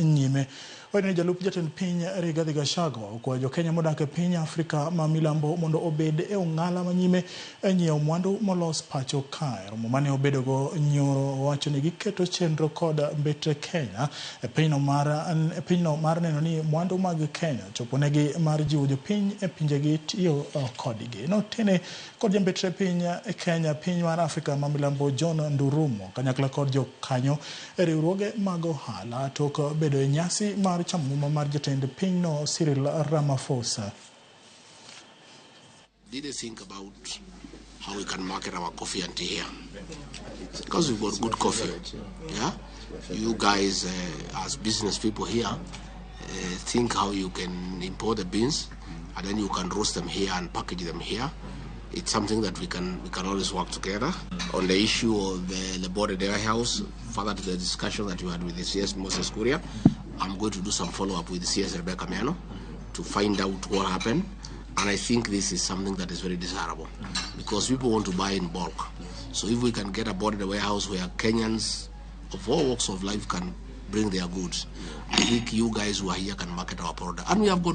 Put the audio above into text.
nyime. Wayudo ni jalup jatend piny Rigathi Gachagua okwayo jokenya modak e piny Afrika ma milambo mondo obed e ong'ala manyime e nyiewo mwandu molos pacho kae. Romo mane obedogo nyoro owacho ni giketo chenro kod mbetre Kenya e pinyno mar neno ni mwandu mag Kenya choponegi mar jiwo jopiny e pinjegi tiyo kodgi. Notene kod jambetre piny Kenya piny mar Afrika ma milambo John Ndurumo kanyakla kod jokanyo e riwruoge mag ohala tok bedo e nyasi mar chamo muma mar jatend pinyno Cyril Ramaphosa. Did they think about how we can market our coffee and tea here? Because we've got good coffee. Yeah? You guys, as business people here, think how you can import the beans and then you can roast them here and package them here. It's something that we can always work together. On the issue of the border warehouse, further to the discussion that you had with the CS Moses Kuria, I'm going to do some follow-up with the CS Rebecca Miano to find out what happened. And I think this is something that is very desirable because people want to buy in bulk. So if we can get a border warehouse where Kenyans of all walks of life can bring their goods, I think you guys who are here can market our product. And we have got